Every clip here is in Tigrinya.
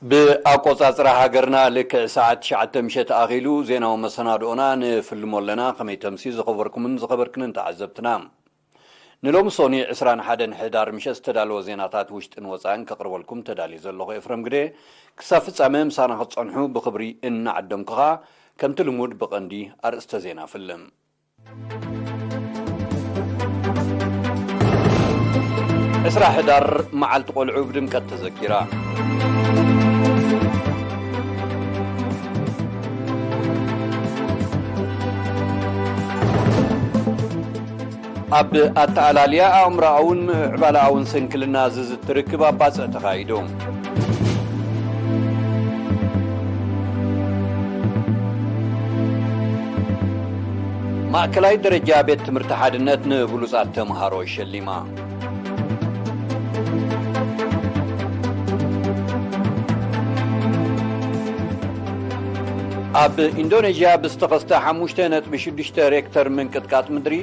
ብኣቆጻጽራ ሃገርና ልክዕ ሰዓት ትሽዓተ ምሸት ኣኺሉ። ዜናዊ መሰናድኦና ንፍልሞ ኣለና። ከመይ ተምሲ ዝኸበርኩምን ዝኸበርክንን ተዓዘብትና። ንሎሚ ሶኒ ዕስራን ሓደን ሕዳር ምሸት ዝተዳለወ ዜናታት ውሽጥን ወጻእን ከቕርበልኩም ተዳልዩ ዘለኹ ኤፍረም ግደ። ክሳብ ፍጻመ ምሳና ክትጸንሑ ብኽብሪ እናዓደምኩኻ፣ ከምቲ ልሙድ ብቐንዲ ኣርእስተ ዜና ፍልም። ዕስራ ሕዳር መዓልቲ ቆልዑ ብድምቀት ተዘኪራ። ኣብ ኣተኣላልያ ኣእምሮኣውን ምዕባለኣውን ስንክልና ዝዝቲ ርክብ ኣብ ባጽዕ ተኻይዱ። ማእከላይ ደረጃ ቤት ትምህርቲ ሓድነት ንብሉጻት ተምሃሮ ሸሊማ። ኣብ ኢንዶኔዥያ ብዝተኸስተ ሓሙሽተ ነጥቢ ሽዱሽተ ሬክተር ምንቅጥቃጥ ምድሪ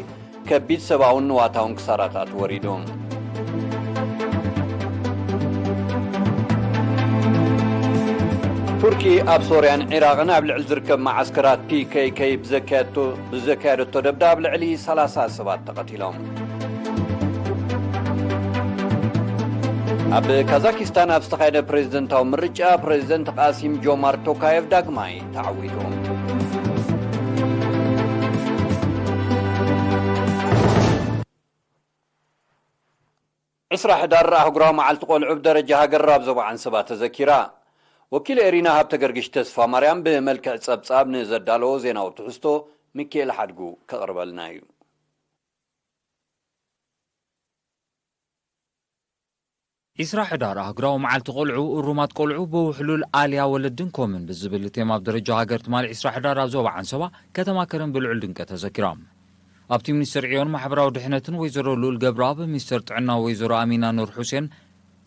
ከቢድ ሰብኣውን ንዋታውን ክሳራታት ወሪዱ። ቱርኪ ኣብ ሶርያን ዒራቕን ኣብ ልዕሊ ዝርከብ መዓስከራት ፒ ኬ ኬ ብዘካየደቶ፣ ብዘካየደቶ ደብዳብ ልዕሊ ሰላሳ ሰባት ተቐቲሎም። ኣብ ካዛኪስታን ኣብ ዝተኻየደ ፕሬዝደንታዊ ምርጫ ፕሬዝደንት ቃሲም ጆማርት ቶካየቭ ዳግማይ ተዓዊቱ። ዕስራ ሕዳር ኣህጉራዊ መዓልቲ ቆልዑ ብደረጃ ሃገር ኣብ ዞባ ዓንሰባ ተዘኪራ። ወኪል ኤሪና ሃብተ ገርግሽ ተስፋ ማርያም ብመልክዕ ጸብጻብ ንዘዳለዎ ዜናዊ ትሕዝቶ ሚካኤል ሓድጉ ከቕርበልና እዩ። ዒስራ ሕዳር ኣህጉራዊ መዓልቲ ቆልዑ፣ እሩማት ቆልዑ ብውሕሉል ኣልያ ወለድን ኮምን ብዝብል ቴማ ኣብ ደረጃ ሃገር ትማሊ ዒስራ ሕዳር ኣብ ዞባ ዓንሰባ ከተማ ከረን ብልዑል ድምቀት ተዘኪራ። ኣብቲ ሚኒስትር ዕዮን ማሕበራዊ ድሕነትን ወይዘሮ ልኡል ገብረኣብ፣ ሚኒስትር ጥዕና ወይዘሮ ኣሚና ኑር ሑሴን፣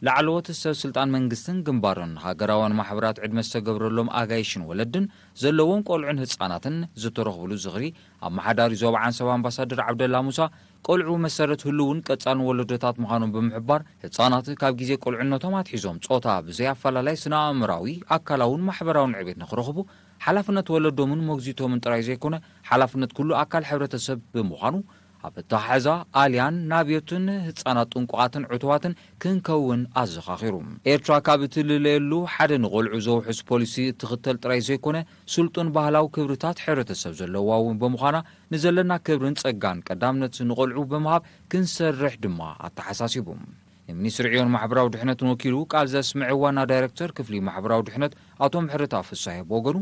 ላዕለዎት ሰብ ስልጣን መንግስትን ግንባርን ሃገራውያን ማሕበራት ዕድመ ዝተገብረሎም ኣጋይሽን ወለድን ዘለዎም ቆልዑን ህጻናትን ዝተረኽብሉ ዝኽሪ ኣመሓዳሪ ዞባ ዓንሰባ ኣምባሳደር ዓብደላ ሙሳ፣ ቆልዑ መሰረት ህልውን ቀጻልን ወለዶታት ምዃኖም ብምሕባር፣ ህጻናት ካብ ግዜ ቁልዕነቶም ኣትሒዞም ጾታ ብዘይ ኣፈላላይ ስነ ኣእምራዊ፣ ኣካላውን ማሕበራውን ዕቤት ንኽረኽቡ ሓላፍነት ወለዶምን ሞግዚቶምን ጥራይ ዘይኮነ ሓላፍነት ኩሉ ኣካል ሕብረተሰብ ብምዃኑ ኣብ ኣተሓሕዛ ኣልያን ናብዮትን ህጻናት ጥንቁቓትን ዕቱባትን ክንከውን ኣዘኻኺሩ። ኤርትራ ካብ እትልለየሉ ሓደ ንቆልዑ ዘውሕስ ፖሊሲ እትኽተል ጥራይ ዘይኮነ ስልጡን ባህላዊ ክብርታት ሕብረተሰብ ዘለዋ እውን ብምዃና ንዘለና ክብርን ጸጋን ቀዳምነት ንቆልዑ ብምሃብ ክንሰርሕ ድማ ኣተሓሳሲቡ። ንሚኒስትሪ ዕዮን ማሕበራዊ ድሕነትን ወኪሉ ቃል ዘስምዐ ዋና ዳይረክተር ክፍሊ ማሕበራዊ ድሕነት ኣቶ ምሕረተኣብ ፍሳሄ ብወገኑ፣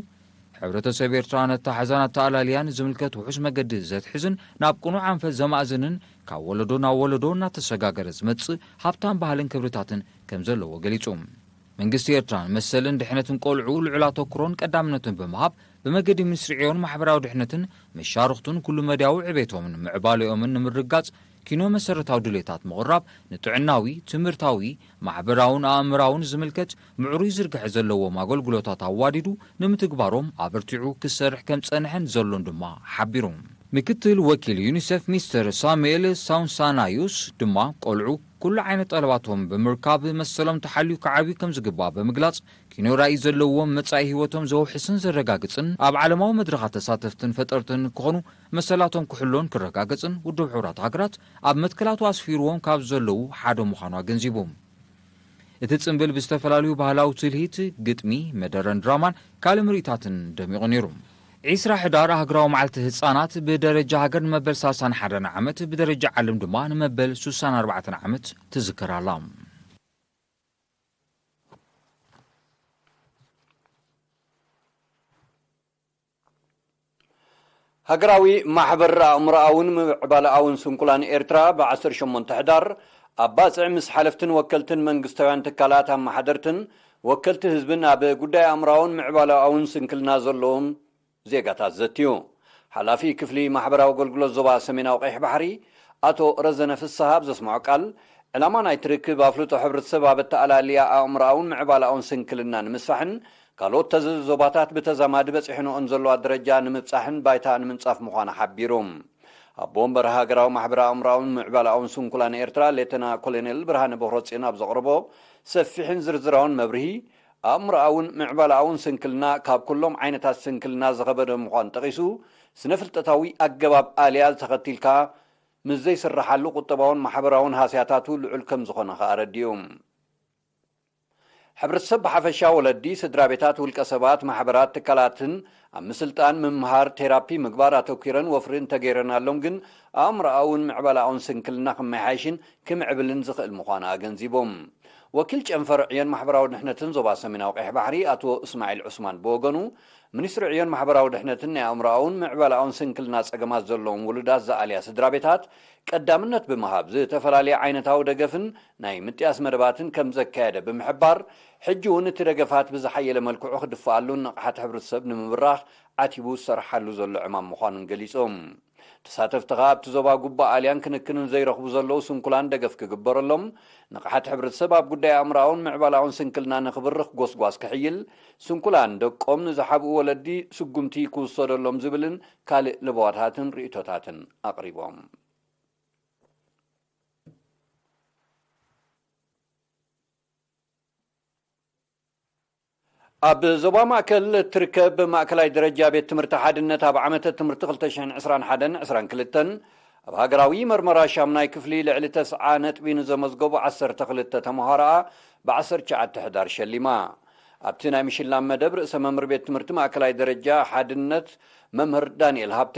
ሕብረተሰብ ኤርትራ ነታሕዛን ኣተኣላልያን ዝምልከት ውሑስ መገዲ ዘትሕዝን ናብ ቅኑዕ ኣንፈት ዘማእዝንን ካብ ወለዶ ናብ ወለዶ እናተሰጋገረ ዝመጽእ ሃብታም ባህልን ክብርታትን ከም ዘለዎ ገሊጹ። መንግስቲ ኤርትራ ንመሰልን ድሕነትን ቆልዑ ልዑል ኣተኩሮን ቀዳምነትን ብምሃብ ብመገዲ ሚኒስትሪ ዕዮን ማሕበራዊ ድሕነትን መሻርኽቱን ኩሉ መድያዊ ዕቤቶምን ምዕባሌኦምን ንምርግጋጽ ኪኖ መሰረታዊ ድሌታት ምቕራብ ንጥዕናዊ፣ ትምህርታዊ፣ ማሕበራውን ኣእምራውን ዝምልከት ምዕሩይ ዝርግሐ ዘለዎም ኣገልግሎታት ኣዋዲዱ ንምትግባሮም ኣበርቲዑ ክሰርሕ ከም ዝጸንሐን ዘሎን ድማ ሓቢሩ። ምክትል ወኪል ዩኒሴፍ ሚስተር ሳሙኤል ሳውንሳናዩስ ድማ ቆልዑ ኩሉ ዓይነት ጠለባቶም ብምርካብ መሰሎም ተሓልዩ ክዓብዩ ከም ዝግባእ ብምግላጽ ኪኖ ራእይ ዘለዎም መጻኢ ህይወቶም ዘውሕስን ዘረጋግጽን ኣብ ዓለማዊ መድረኻት ተሳተፍትን ፈጠርትን ክኾኑ መሰላቶም ክሕሎን ክረጋገጽን ውድብ ሕቡራት ሃገራት ኣብ መትከላቱ ኣስፊርዎም ካብ ዘለዉ ሓደ ምዃኑ ኣገንዚቡ። እቲ ጽምብል ብዝተፈላለዩ ባህላዊ ትልሂት፣ ግጥሚ፣ መደረን ድራማን ካልእ ምርኢታትን ደሚቑ ነይሩ። ዒስራ ሕዳር ኣህጉራዊ መዓልቲ ህጻናት ብደረጃ ሃገር ንመበል ሰላሳን ሓደን ዓመት፣ ብደረጃ ዓለም ድማ ንመበል ሱሳን ኣርባዕተን ዓመት ትዝከር ኣላ። ሃገራዊ ማሕበር ኣእምሮኣውን ምዕባለኣውን ስንኩላን ኤርትራ ብ ዓሰርተ ሸሞንተ ሕዳር ኣብ ባጽዕ ምስ ሓለፍትን ወከልትን መንግስታውያን ትካላት ኣመሓደርትን ወከልቲ ህዝብን ኣብ ጉዳይ ኣእምሮኣውን ምዕባለኣውን ስንክልና ዘለዎም ዜጋታት ዘትዩ። ሓላፊ ክፍሊ ማሕበራዊ ኣገልግሎት ዞባ ሰሜናዊ ቀይሕ ባሕሪ ኣቶ ረዘነ ፍስሃ ኣብ ዘስምዖ ቃል፣ ዕላማ ናይቲ ርክብ ኣፍልጦ ሕብረተሰብ ኣብ ኣተኣላልያ ኣእምሮኣውን ምዕባለኣውን ስንክልና ንምስፋሕን ካልኦት ተዘ- ዞባታት ብተዛማዲ በጺሐንኦን ዘለዋ ደረጃ ንምብጻሕን ባይታ ንምንጻፍ ምዃኑ ሓቢሩ። ኣቦ ወንበር ሃገራዊ ማሕበራዊ ኣእምሮኣውን ምዕባለኣውን ስንኩላን ኤርትራ ሌተና ኮሎኔል ብርሃነ ቦኽረጽዮን ኣብ ዘቕረቦ ሰፊሕን ዝርዝራውን መብርሂ፣ ኣእምሮኣውን ምዕባለኣውን ስንክልና ካብ ኩሎም ዓይነታት ስንክልና ዝኸበደ ምዃኑ ጠቒሱ፣ ስነ-ፍልጠታዊ ኣገባብ ኣልያ ተኸቲልካ ምስ ዘይስርሓሉ ቁጠባውን ማሕበራውን ሃስያታቱ ልዑል ከም ዝኾነ ከኣ ኣረዲኡ። ሕብረተሰብ ብሓፈሻ፣ ወለዲ፣ ስድራ ቤታት፣ ውልቀ ሰባት፣ ማሕበራት፣ ትካላትን ኣብ ምስልጣን፣ ምምሃር፣ ቴራፒ ምግባር ኣተኲረን ወፍሪ እንተገይረናሎም ግን ኣእምሮኣውን ምዕባለኣውን ስንክልና ክመሓየሽን ክምዕብልን ዝኽእል ምዃኑ ኣገንዚቦም። ወኪል ጨንፈር ዕዮን ማሕበራዊ ድሕነትን ዞባ ሰሜናዊ ቀይሕ ባሕሪ ኣቶ እስማዒል ዑስማን ብወገኑ፣ ሚኒስትሪ ዕዮን ማሕበራዊ ድሕነትን ናይ ኣእምሮኣውን ምዕባለኣውን ስንክልና ጸገማት ዘለዎም ውሉዳት ዝኣልያ ስድራ ቤታት ቀዳምነት ብምሃብ ዝተፈላለየ ዓይነታዊ ደገፍን ናይ ምጥያስ መደባትን ከም ዘካየደ ብምሕባር፣ ሕጂ እውን እቲ ደገፋት ብዝሓየለ መልክዑ ክድፍኣሉን ንቕሓት ሕብረተሰብ ንምብራኽ ዓቲቡ ዝሰርሓሉ ዘሎ ዕማም ምዃኑን ገሊጾም። ተሳተፍቲ ከኣ ኣብቲ ዞባ ጉባእ ኣልያን ክንክንን ዘይረኽቡ ዘለዉ ስንኩላን ደገፍ ክግበረሎም፣ ንቕሓት ሕብረተሰብ ኣብ ጉዳይ ኣእምሮኣውን ምዕባላውን ስንክልና ንኽብርኽ ጎስጓስ ክሕይል፣ ስንኩላን ደቆም ንዝሓብኡ ወለዲ ስጉምቲ ክውሰደሎም ዝብልን ካልእ ለበዋታትን ርእይቶታትን ኣቕሪቦም። ኣብ ዞባ ማእከል እትርከብ ማእከላይ ደረጃ ቤት ትምህርቲ ሓድነት ኣብ ዓመተ ትምህርቲ ክልተ ሽሕን ዕስራን ሓደን ዕስራን ክልተን ኣብ ሃገራዊ መርመራ ሻምናይ ክፍሊ ልዕሊ ተስዓ ነጥቢ ንዘመዝገቡ ዓሰርተ ክልተ ተምሃሮኣ ብ ዓሰርተ ትሽዓተ ሕዳር ሸሊማ። ኣብቲ ናይ ምሽላም መደብ ርእሰ መምህር ቤት ትምህርቲ ማእከላይ ደረጃ ሓድነት መምህር ዳንኤል ሃብተ፣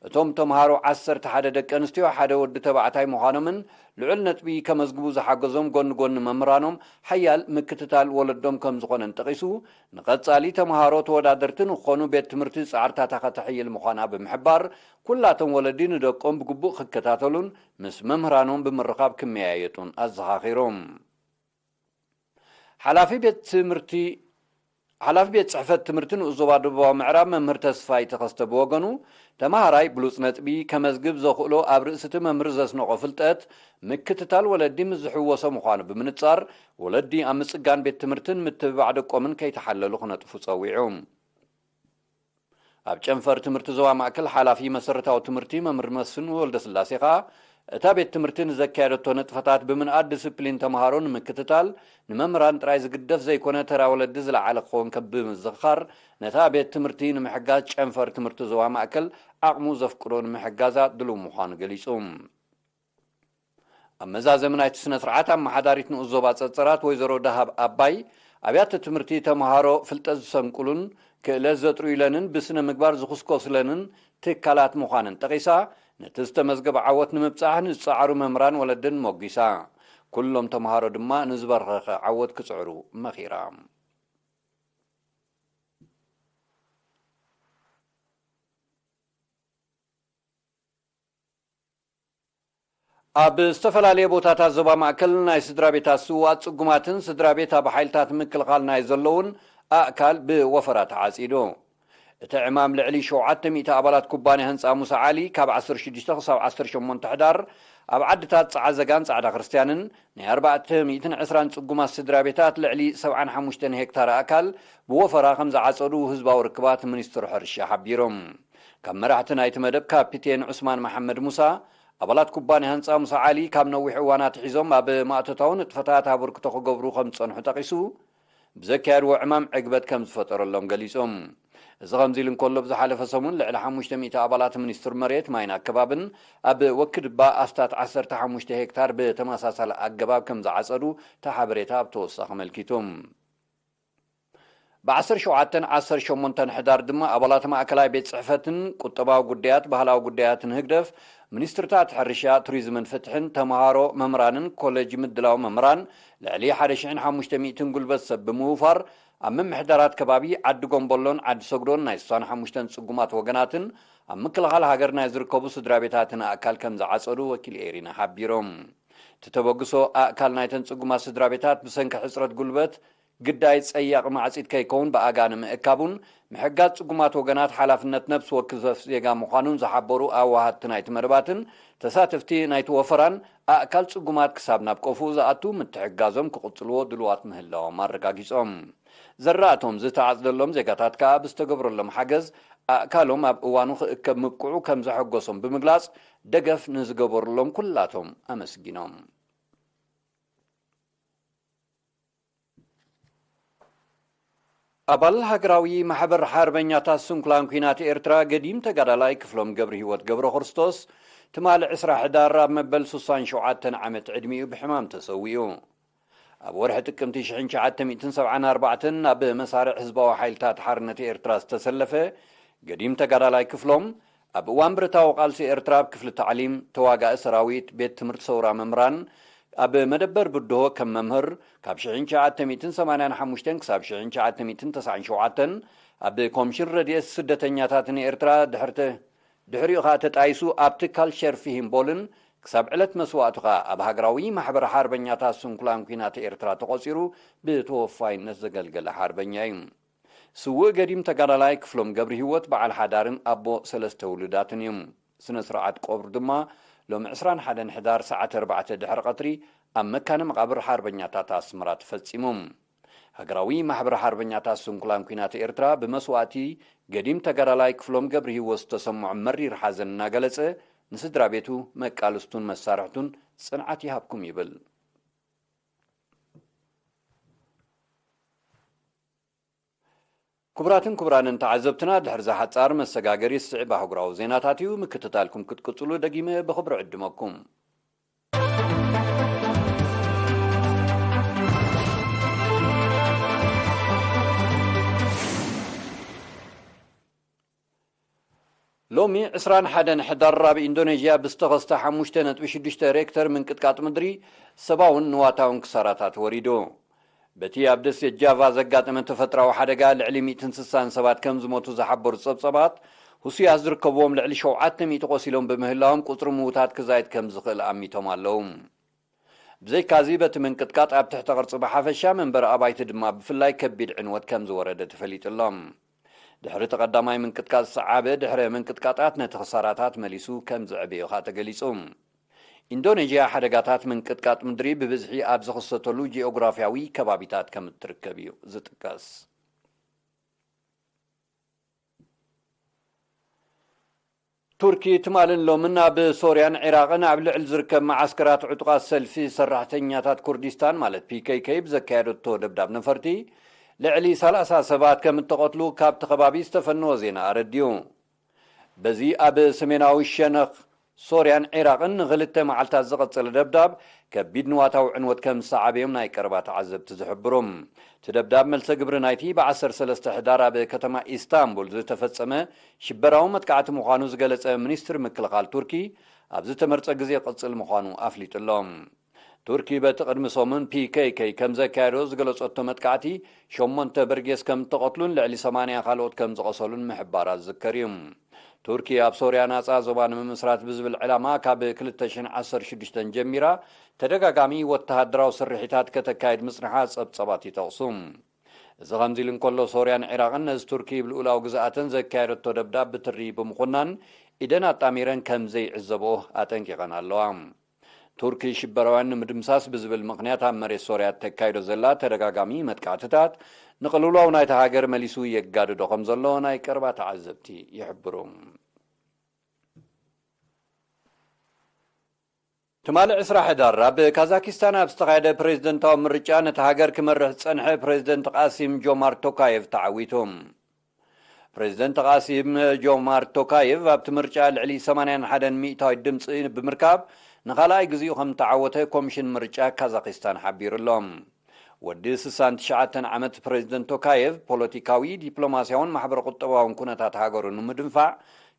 እቶም ተምሃሮ ዓሰርተ ሓደ ደቂ ኣንስትዮ፣ ሓደ ወዲ ተባዕታይ ምዃኖምን ልዑል ነጥቢ ከመዝግቡ ዝሓገዞም ጎኒ ጎኒ መምህራኖም ሓያል ምክትታል ወለዶም ከም ዝኾነን ጠቒሱ፣ ንቐጻሊ ተምሃሮ ተወዳደርቲ ንክኾኑ ቤት ትምህርቲ ጻዕርታታ ከተሕይል ምዃና ብምሕባር፣ ኩላቶም ወለዲ ንደቆም ብግቡእ ክከታተሉን ምስ መምህራኖም ብምርኻብ ክመያየጡን ኣዘኻኺሮም። ሓላፊ ቤት ትምህርቲ ሓላፊ ቤት ጽሕፈት ትምህርቲ ንኡስ ዞባ ደቡባዊ ምዕራብ መምህር ተስፋይ ተኸስተ ብወገኑ፣ ተማሃራይ ብሉጽ ነጥቢ ከመዝግብ ዘኽእሎ ኣብ ርእሲ እቲ መምህር ዘስነቖ ፍልጠት ምክትታል ወለዲ ምስ ዝሕወሶ ምዃኑ ብምንጻር፣ ወለዲ ኣብ ምጽጋን ቤት ትምህርትን ምትብባዕ ደቆምን ከይተሓለሉ ክነጥፉ ጸዊዑ። ኣብ ጨንፈር ትምህርቲ ዞባ ማእከል ሓላፊ መሰረታዊ ትምህርቲ መምህር መስፍን ወልደስላሴ ከኣ፣ እታ ቤት ትምህርቲ ንዘካየደቶ ንጥፈታት ብምንኣድ ዲስፕሊን ተምሃሮ ንምክትታል ንመምህራን ጥራይ ዝግደፍ ዘይኮነ፣ ተራ ወለዲ ዝለዓለ ክኸውን ከም ብምዝኽኻር፣ ነታ ቤት ትምህርቲ ንምሕጋዝ ጨንፈር ትምህርቲ ዞባ ማእከል ዓቕሙ ዘፍቅዶ ንምሕጋዛ ድሉው ምዃኑ ገሊጹ። ኣብ መዛዘሚ ናይቲ ስነ ስርዓት፣ ኣመሓዳሪት ንኡስ ዞባ ጸጸራት ወይዘሮ ደሃብ ኣባይ፣ ኣብያተ ትምህርቲ ተምሃሮ ፍልጠት ዝሰንቁሉን ክእለት ዘጥርዩለንን ብስነ ምግባር ዝኹስኮሱለንን ትካላት ምዃነን ጠቒሳ፣ ነቲ ዝተመዝገበ ዓወት ንምብጻሕ ንዝጸዓሩ መምህራን ወለድን ሞጒሳ። ኩሎም ተምሃሮ ድማ ንዝበርኸኸ ዓወት ክጽዕሩ መኺራ። ኣብ ዝተፈላለየ ቦታታት ዞባ ማእከል ናይ ስድራ ቤታት ስዉኣት ጽጉማትን ስድራ ቤት ኣብ ሓይልታት ምክልኻል ናይ ዘለዉን ኣእካል ብወፈራ ተዓጺዱ። እቲ ዕማም ልዕሊ ሸውዓተ ሚእቲ ኣባላት ኩባንያ ህንጻ ሙሳ ዓሊ ካብ ዓሰርተ ሽዱሽተ ክሳብ ዓሰርተ ሸሞንተ ሕዳር ኣብ ዓድታት ጸዓዘጋን ጻዕዳ ክርስትያንን ናይ ኣርባዕተ ሚእትን ዕስራን ጽጉማት ስድራ ቤታት ልዕሊ ሰብዓን ሓሙሽተን ሄክታር ኣእካል ብወፈራ ከም ዝዓጸዱ ህዝባዊ ርክባት ሚኒስትሪ ሕርሻ ሓቢሮም። ካብ መራሕቲ ናይቲ መደብ ካፒቴን ዑስማን መሓመድ ሙሳ፣ ኣባላት ኩባንያ ህንጻ ሙሳ ዓሊ ካብ ነዊሕ እዋን ኣትሒዞም ኣብ ማእቶታዊ ንጥፈታት ኣበርክቶ ክገብሩ ከም ዝጸንሑ ጠቒሱ፣ ብዘካየድዎ ዕማም ዕግበት ከም ዝፈጠረሎም ገሊጾም። እዚ ከምዚ ኢሉ እንከሎ፣ ብዝሓለፈ ሰሙን ልዕሊ ሓሙሽተ ሚእቲ ኣባላት ሚኒስትሪ መሬት፣ ማይን ኣከባብን ኣብ ወክድባ ኣስታት ዓሰርተ ሓሙሽተ ሄክታር ብተመሳሳሊ ኣገባብ ከም ዝዓጸዱ እቲ ሓበሬታ ኣብ ተወሳኺ ኣመልኪቱ። ብ ዓሰርተ ሸውዓተን ዓሰርተ ሸሞንተን ሕዳር ድማ ኣባላት ማእከላይ ቤት ጽሕፈትን ቁጠባዊ ጉዳያት፣ ባህላዊ ጉዳያትን ህግደፍ፣ ሚኒስትርታት ሕርሻ፣ ቱሪዝምን ፍትሕን፣ ተምሃሮ፣ መምህራንን ኮሌጅ ምድላው መምህራን ልዕሊ ሓደ ሽሕን ሓሙሽተ ሚእትን ጉልበት ሰብ ብምውፋር ኣብ ምምሕዳራት ከባቢ ዓዲ ጎምቦሎን ዓዲ ሰግዶን ናይ ስሳን ሓሙሽተን ጽጉማት ወገናትን ኣብ ምክልኻል ሃገር ናይ ዝርከቡ ስድራ ቤታትን ኣእካል ከም ዝዓጸዱ ወኪል ኤሪና ሓቢሮም። እቲ ተበግሶ ኣእካል ናይተን ጽጉማት ስድራ ቤታት ብሰንኪ ሕጽረት ጉልበት ግዳይ ጸያቒ ማዕጺድ ከይከውን ብኣጋ ንምእካቡን ምሕጋዝ ጽጉማት ወገናት ሓላፍነት ነብሲ ወከፍ ዜጋ ምዃኑን ዝሓበሩ ኣዋሃድቲ ናይቲ መደባትን ተሳተፍቲ ናይቲ ወፈራን፣ ኣእካል ጽጉማት ክሳብ ናብ ቆፎ ዝኣቱ ምትሕግጋዞም ክቕጽልዎ ድሉዋት ምህላዎም ኣረጋጊጾም። ዘራእቶም ዝተዓጽደሎም ዜጋታት ከኣ ብዝተገብረሎም ሓገዝ ኣእካሎም ኣብ እዋኑ ክእከብ ምብቅዑ ከም ዘሐጎሶም ብምግላጽ፣ ደገፍ ንዝገበሩሎም ኩላቶም ኣመስጊኖም። ኣባል ሃገራዊ ማሕበር ሓርበኛታት ስንኩላን ኲናት ኤርትራ ገዲም ተጋዳላይ ክፍሎም ገብረ ህይወት ገብረ ክርስቶስ ትማሊ ዕስራ ሕዳር ኣብ መበል ሱሳን ሸውዓተን ዓመት ዕድሚኡ ብሕማም ተሰዊኡ። ኣብ ወርሒ ጥቅምቲ ሽሕን ትሽዓተ ሚእትን ሰብዓን ኣርባዕተን ኣብ መሳርዕ ህዝባዊ ሓይልታት ሓርነት ኤርትራ ዝተሰለፈ ገዲም ተጋዳላይ ክፍሎም፣ ኣብ እዋን ብረታዊ ቃልሲ ኤርትራ ኣብ ክፍሊ ታዕሊም፣ ተዋጋኢ ሰራዊት፣ ቤት ትምህርቲ ሰውራ መምህራን፣ ኣብ መደበር ብድሆ ከም መምህር፣ ካብ ሽሕን ትሽዓተ ሚእትን ሰማንያን ሓሙሽተን ክሳብ ሽሕን ትሽዓተ ሚእትን ተስዓን ሸውዓተን ኣብ ኮምሽን ረድኤት ስደተኛታትን ኤርትራ ድሕርተ ድሕሪኡ ኸኣ ተጣይሱ ኣብ ትካል ሸርፊ ሂምቦልን ክሳብ ዕለት መስዋእቱ ኸኣ ኣብ ሃገራዊ ማሕበር ሓርበኛታት ስንኩላን ኲናት ኤርትራ ተቖጺሩ ብተወፋይነት ዘገልገለ ሓርበኛ እዩ። ስዉእ ገዲም ተጋዳላይ ክፍሎም ገብረ ህይወት በዓል ሓዳርን ኣቦ ሰለስተ ውሉዳትን እዩ። ስነ ስርዓት ቀብሩ ድማ ሎሚ ዕስራን ሓደን ሕዳር ሰዓት ኣርባዕተ ድሕሪ ቀትሪ ኣብ መካነ መቓብር ሓርበኛታት ኣስመራ ተፈጺሙ። ሃገራዊ ማሕበር ሓርበኛታት ስንኩላን ኲናት ኤርትራ ብመስዋእቲ ገዲም ተጋዳላይ ክፍሎም ገብረ ህይወት ዝተሰምዖ መሪር ሓዘን እናገለጸ፣ ንስድራ ቤቱ፣ መቃልስቱን መሳርሕቱን ጽንዓት ይሃብኩም ይብል። ክቡራትን ክቡራንን ተዓዘብትና፣ ድሕሪ እዛ ሓጻር መሰጋገሪት ስዕብ ኣህጉራዊ ዜናታት እዩ። ምክትታልኩም ክትቅጽሉ ደጊመ ብኽብሪ ዕድመኩም። ሎሚ ዕስራን ሓደን ሕዳር ኣብ ኢንዶኔዥያ ብዝተኸስተ ሓሙሽተ ነጥቢ ሽዱሽተ ሬክተር ምንቅጥቃጥ ምድሪ ሰብኣውን ንዋታውን ክሳራታት ወሪዱ። በቲ ኣብ ደሴት ጃቫ ዘጋጠመ ተፈጥራዊ ሓደጋ ልዕሊ ሚእትን ስሳን ሰባት ከም ዝሞቱ ዝሓበሩ ጸብጸባት፣ ህሱያት ዝርከብዎም ልዕሊ ሸውዓተ ሚእቲ ቆሲሎም ብምህላዎም፣ ቁጽሪ ምዉታት ክዛይድ ከም ዝኽእል ኣሚቶም ኣለዉ። ብዘይካዚ፣ በቲ ምንቅጥቃጥ ኣብ ትሕቲ ቅርጺ ብሓፈሻ፣ መንበሪ ኣባይቲ ድማ ብፍላይ ከቢድ ዕንወት ከም ዝወረደ ተፈሊጡ ኣሎ። ድሕሪ እቲ ቀዳማይ ምንቅጥቃጥ ዝሰዓበ ድሕረ ምንቅጥቃጣት ነቲ ክሳራታት መሊሱ ከም ዘዕበዮ ኸኣ ተገሊጹ። ኢንዶኔዥያ ሓደጋታት ምንቅጥቃጥ ምድሪ ብብዝሒ ኣብ ዝኽሰተሉ ጂኦግራፍያዊ ከባቢታት ከም እትርከብ እዩ ዝጥቀስ። ቱርኪ ትማልን ሎምን ኣብ ሶርያን ዒራቕን ኣብ ልዕሊ ዝርከብ መዓስከራት ዕጡቓት ሰልፊ ሰራሕተኛታት ኩርዲስታን ማለት ፒ ኬ ኬ ብዘካየደቶ ደብዳብ ነፈርቲ፣ ልዕሊ ሰላሳ ሰባት ከም እተቐትሉ ካብቲ ከባቢ ዝተፈነወ ዜና ኣረዲኡ። በዚ ኣብ ሰሜናዊ ሸነኽ ሶርያን ዒራቕን ንኽልተ መዓልታት ዝቐጸለ ደብዳብ፣ ከቢድ ንዋታዊ ዕንወት ከም ዝሰዓበዮም ናይ ቀረባ ተዓዘብቲ ዝሕብሩ። እቲ ደብዳብ፣ መልሰ ግብሪ ናይቲ ብዓሰርተ ሰለስተ ሕዳር ኣብ ከተማ ኢስታንቡል ዝተፈጸመ ሽበራዊ መጥቃዕቲ ምዃኑ ዝገለጸ ሚኒስትሪ ምክልኻል ቱርኪ፣ ኣብ ዝተመርጸ ግዜ ይቕጽል ምዃኑ ኣፍሊጡ ኣሎ። ቱርኪ፣ በቲ ቅድሚ ሰሙን ፒ ኬ ኬ ከም ዘካየዶ ዝገለጸቶ መጥቃዕቲ፣ ሸሞንተ በርጌስ ከም እተቐትሉን ልዕሊ ሰማንያ ካልኦት ከም ዝቐሰሉን ምሕባራ ዝዝከር እዩ። ቱርኪ፣ ኣብ ሶርያ ናጻ ዞባ ንምምስራት ብዝብል ዕላማ፣ ካብ ክልተ ሽሕን ዓሰርተ ሽዱሽተን ጀሚራ ተደጋጋሚ ወተሃደራዊ ስርሒታት ከተካይድ ምጽንሓ ጸብጸባት ይጠቕሱ። እዚ ከምዚ ኢሉ እንከሎ፣ ሶርያን ዒራቕን ነዚ ቱርኪ ብልኡላዊ ግዝኣተን ዘካየደቶ ደብዳብ ብትሪ ብምኹናን፣ ኢደን ኣጣሚረን ከም ዘይዕዘብኦ ኣጠንቂቐን ኣለዋ። ቱርኪ፣ ሽበራውያን ንምድምሳስ ብዝብል ምኽንያት ኣብ መሬት ሶርያ እተካይዶ ዘላ ተደጋጋሚ መጥቃዕትታት፣ ንቅልውላው ናይታ ሃገር መሊሱ የጋድዶ ከም ዘሎ ናይ ቀረባ ተዓዘብቲ ይሕብሩ። ትማሊ ዕስራ ሕዳር ኣብ ካዛኪስታን ኣብ ዝተኻየደ ፕሬዝደንታዊ ምርጫ፣ ነታ ሃገር ክመርሕ ዝጸንሐ ፕሬዝደንት ቃሲም ጆማርት ቶካየቭ ተዓዊቱ። ፕሬዝደንት ቃሲም ጆማርት ቶካየቭ ኣብቲ ምርጫ ልዕሊ ሰማንያን ሓደን ሚእታዊት ድምጺ ብምርካብ፣ ንኻልኣይ ግዜኡ ከም እተዓወተ ኮሚሽን ምርጫ ካዛኪስታን ሓቢሩ ኣሎ። ወዲ ስሳን ትሽዓተን ዓመት ፕሬዝደንት ቶካየቭ፣ ፖለቲካዊ፣ ዲፕሎማስያውን ማሕበረ ቁጠባውን ኩነታት ሃገሩ ንምድንፋዕ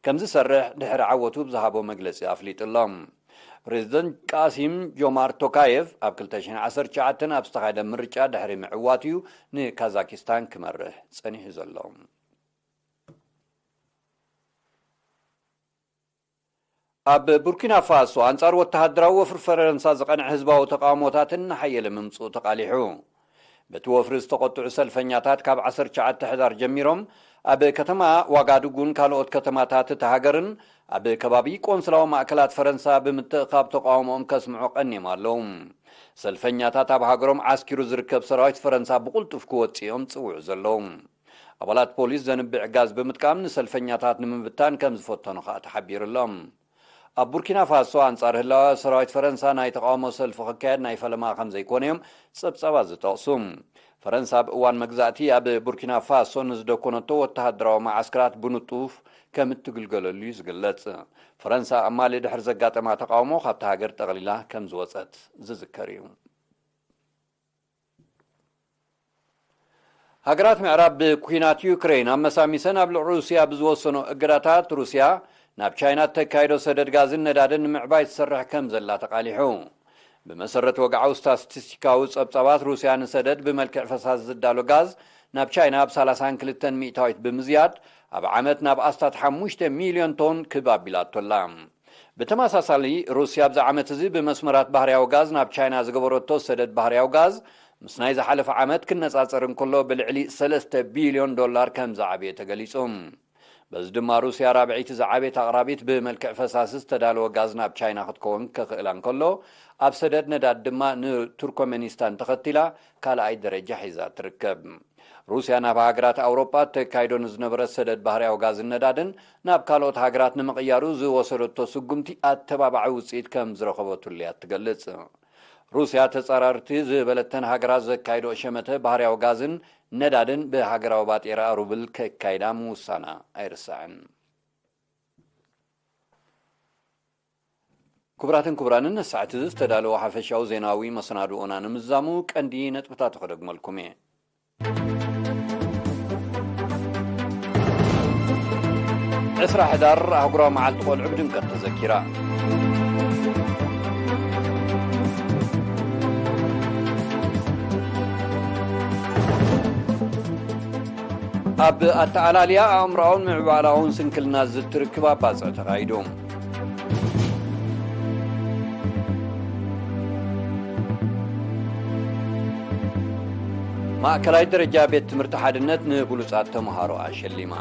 ከም ዝሰርሕ ድሕሪ ዓወቱ ብዝሃቦ መግለጺ ኣፍሊጡ ኣሎ። ፕሬዝደንት ቃሲም ጆማርት ቶካየቭ፣ ኣብ ክልተ ሽሕን ዓሰርተ ትሽዓተን ኣብ ዝተኻየደ ምርጫ ድሕሪ ምዕዋቱ እዩ ንካዛኪስታን ክመርሕ ጸኒሑ ዘሎ። ኣብ ቡርኪና ፋሶ፣ ኣንጻር ወተሃደራዊ ወፍሪ ፈረንሳ ዝቐንዐ ህዝባዊ ተቃውሞታትን እናሓየለ ምምጽኡ ተቃሊሑ። በቲ ወፍሪ ዝተቆጥዑ ሰልፈኛታት፣ ካብ ዓሰርተ ትሽዓተ ሕዳር ጀሚሮም ኣብ ከተማ ዋጋዱጉን ካልኦት ከተማታት እታ ሃገርን ኣብ ከባቢ ቆንስላዊ ማእከላት ፈረንሳ ብምትእኻብ ተቃውሞኦም ከስምዑ ቀኒዮም ኣለዉ። ሰልፈኛታት፣ ኣብ ሃገሮም ዓስኪሩ ዝርከብ ሰራዊት ፈረንሳ ብቕልጡፍ ክወጽእ እዮም ዝጽውዑ ዘለዉ። ኣባላት ፖሊስ ዘንብዕ ጋዝ ብምጥቃም ንሰልፈኛታት ንምብታን ከም ዝፈተኑ ከኣ ተሓቢሩ ኣሎ። ኣብ ቡርኪና ፋሶ፣ ኣንጻር ህላወ ሰራዊት ፈረንሳ ናይ ተቃውሞ ሰልፊ ክካየድ ናይ ፈለማ ከም ዘይኮነ እዮም ጸብጻባት ዝጠቕሱ። ፈረንሳ ኣብ እዋን መግዛእቲ ኣብ ቡርኪና ፋሶ ንዝደኮነቶ ወተሃደራዊ መዓስከራት ብንጡፍ ከም እትግልገለሉ እዩ ዝግለጽ። ፈረንሳ ኣብ ማሊ ድሕሪ ዘጋጠማ ተቃውሞ ካብታ ሃገር ጠቕሊላ ከም ዝወጸት ዝዝከር እዩ። ሃገራት ምዕራብ ብኲናት ዩክሬን ኣመሳሚሰን ኣብ ልዕሊ ሩስያ ብዝወሰኖ እገዳታት፣ ሩስያ ናብ ቻይና እተካይዶ ሰደድ ጋዝን ነዳድን ንምዕባይ ትሰርሕ ከም ዘላ ተቓሊሑ። ብመሰረት ወግዓዊ ስታቲስቲካዊ ጸብጻባት፣ ሩስያ ንሰደድ ብመልክዕ ፈሳሲ ዝዳሎ ጋዝ ናብ ቻይና ብ ሰላሳን ክልተን ሚእታዊት ብምዝያድ፣ ኣብ ዓመት ናብ ኣስታት ሓሙሽተ ሚልዮን ቶን ክብ ኣቢላቶ ኣላ። ብተመሳሳሊ፣ ሩስያ ኣብዚ ዓመት እዚ ብመስመራት ባህርያዊ ጋዝ ናብ ቻይና ዝገበረቶ ሰደድ ባህርያዊ ጋዝ፣ ምስ ናይ ዝሓለፈ ዓመት ክነጻጸር እንከሎ፣ ብልዕሊ ሰለስተ ቢልዮን ዶላር ከም ዝዓበየ ተገሊጹ። በዚ ድማ፣ ሩስያ ራብዐይቲ ዝዓበየት ኣቕራቢት ብመልክዕ ፈሳሲ ዝተዳለወ ጋዝ ናብ ቻይና ክትከውን ክኽእላ እንከሎ፣ ኣብ ሰደድ ነዳድ ድማ ንቱርኮመኒስታን ተኸቲላ ካልኣይ ደረጃ ሒዛ ትርከብ። ሩስያ ናብ ሃገራት ኣውሮጳ ተካይዶ ንዝነበረ ሰደድ ባህርያዊ ጋዝን ነዳድን ናብ ካልኦት ሃገራት ንምቕያሩ ዝወሰደቶ ስጉምቲ ኣተባባዒ ውጽኢት ከም ዝረኸበትሉ እያ ትገልጽ። ሩስያ ተጻራርቲ ዝበለተን ሃገራት ዘካይዶ ሸመተ ባህርያዊ ጋዝን ነዳድን ብሃገራዊ ባጤራ ሩብል ከካይዳ ምውሳና ኣይርሳዕን። ክቡራትን ክቡራንን፣ ንሰዓት እዚ ዝተዳለወ ሓፈሻዊ ዜናዊ መሰናድኦና ንምዛሙ ቀንዲ ነጥብታቱ ከደግመልኩም እየ። ዕስራ ሕዳር ኣህጉራዊ መዓልቲ ቆልዑ ብድምቀት ተዘኪራ። ኣብ ኣተኣላልያ ኣእምሮኣውን ምዕባላውን ስንክልና ዝትርክብ ኣባጽዕ ተኻይዱ። ማእከላይ ደረጃ ቤት ትምህርቲ ሓድነት ንብሉጻት ተምሃሮ ኣሸሊማ።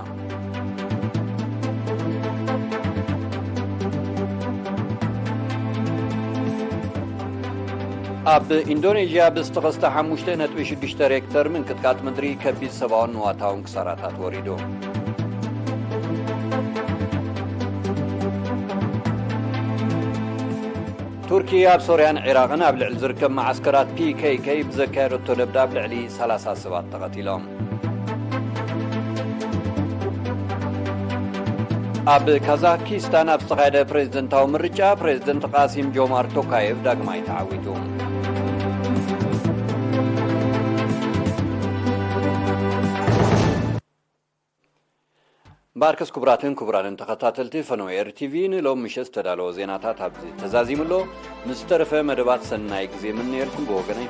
ኣብ ኢንዶኔዥያ ብዝተኸስተ ሓሙሽተ ነጥቢ ሽዱሽተ ሬክተር ምንቅጥቃጥ ምድሪ ከቢድ ሰብኣውን ንዋታውን ክሳራታት ወሪዱ። ቱርኪ ኣብ ሶርያን ዒራቕን ኣብ ልዕሊ ዝርከብ መዓስከራት ፒ ኬ ኬ ብዘካየደቶ ደብዳብ ልዕሊ ሰላሳ ሰባት ተቐቲሎም። ኣብ ካዛኪስታን ኣብ ዝተኻየደ ፕሬዝደንታዊ ምርጫ፣ ፕሬዝደንት ቃሲም ጆማር ቶካየቭ ዳግማይ ተዓዊቱ። እምበኣርከስ ክቡራትን ክቡራንን ተኸታተልቲ ፈነወ ኤር ቲ ቪ፣ ንሎም ምሸት ዝተዳለወ ዜናታት ኣብዚ ተዛዚሙ ኣሎ። ምስ ዝተረፈ መደባት ሰናይ ግዜ ምነየልኩም ብወገነይ።